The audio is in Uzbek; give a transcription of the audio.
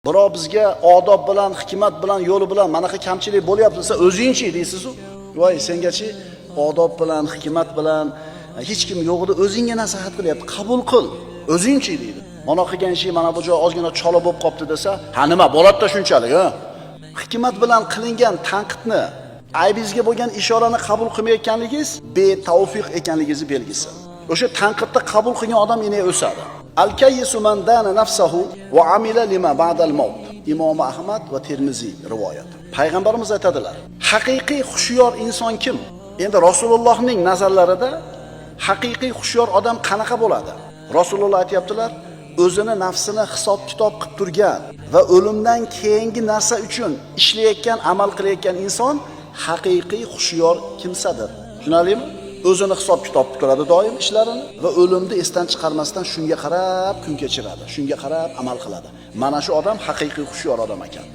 Birov bizga odob bilan, hikmat bilan, yo'li bilan manaqa kamchilik bo'lyapti desa, o'zingchi deysiz-u. Voy, sengachi odob bilan, hikmat bilan hech kim yo'g'ida o'zingga nasihat qilyapti, qabul qil. O'zingchi deydi. Mana qilgan ishing mana bu joy ozgina chola bo'lib qopti desa, ha nima bo'ladi-da shunchalik, ha? Hikmat bilan qilingan tanqidni, aybingizga bo'lgan ishorani qabul qilmayotganligingiz betavfiq ekanligingizni belgisi. O'sha tanqidni qabul qilgan odam yana o'sadi. Al-kayyisu man dana nafsahu va amila lima ba'dal maut. Imom Ahmad va Termiziy rivoyati. Payg'ambarimiz aytadilar: haqiqiy hushyor inson kim? Endi Rasulullohning nazarlarida haqiqiy hushyor odam qanaqa bo'ladi? Rasululloh aytayaptilar, o'zini nafsini hisob kitob qilib turgan va o'limdan keyingi narsa uchun ishlayotgan, amal qilayotgan inson haqiqiy hushyor kimsadir. Tushunarlimi? O'zini hisob kitob qilib turadi doim ishlarini va o'limni esdan chiqarmasdan shunga qarab kun kechiradi, shunga qarab amal qiladi. Mana shu odam haqiqiy hushyor odam ekan.